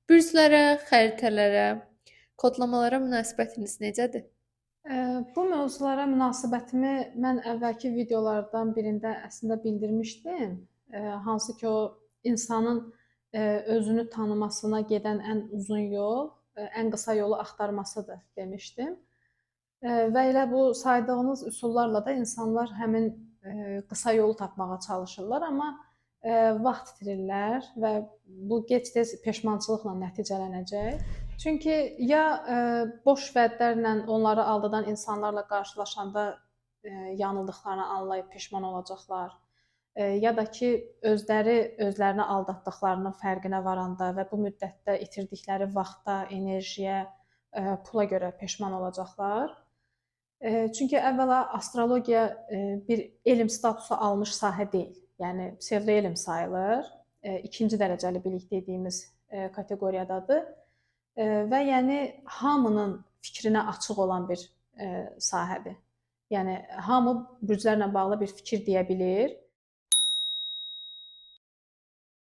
Bürclərə, xəritələrə, kodlamalara münasibətiniz necədir? Bu mövzulara münasibətimi mən əvvəlki videolardan birində əslində bildirmişdim. Hansı ki, o insanın özünü tanımasına gedən ən uzun yol, ən qısa yolu axtarmasıdır demişdim. Və elə bu saydığınız üsullarla da insanlar həmin qısa yolu tapmağa çalışırlar, amma vaxt itirirlər və bu gec-tez peşmançılıqla nəticələnəcək. Çünki ya boş vədlərlə onları aldadan insanlarla qarşılaşanda yanıldıqlarını anlayıb peşman olacaqlar, ya da ki, özləri özlərini aldatdıqlarının fərqinə varanda və bu müddətdə itirdikləri vaxta, enerjiyə, pula görə peşman olacaqlar. Çünki əvvəla astrologiya bir elm statusu almış sahə deyil. Yəni psevdoelm sayılır. İkinci dərəcəli bilik dediyimiz kateqoriyadadır. Və yəni hamının fikrinə açıq olan bir sahədir. Yəni hamı bürclərlə bağlı bir fikir deyə bilir.